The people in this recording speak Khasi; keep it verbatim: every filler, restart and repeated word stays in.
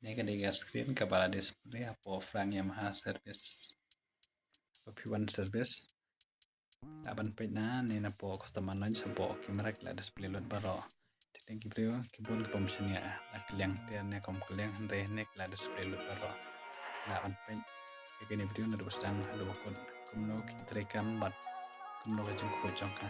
Ne ka dei ka screen kaba la display hapoh Frank Yamaha service. Hapoh P one service. Lah ban peit na ne napoh customer knowledge hapoh camera ki la display lut baroh. Te tang ki briew ki bun ki bym shaniah la kylliang te ne kum kylliang hynrei ne ki la display lut baroh. Lah ban peit ïa kane video naduh ba sdang haduh ba kut kumno ki treikam bad kumno ka jingkhuid jong ka.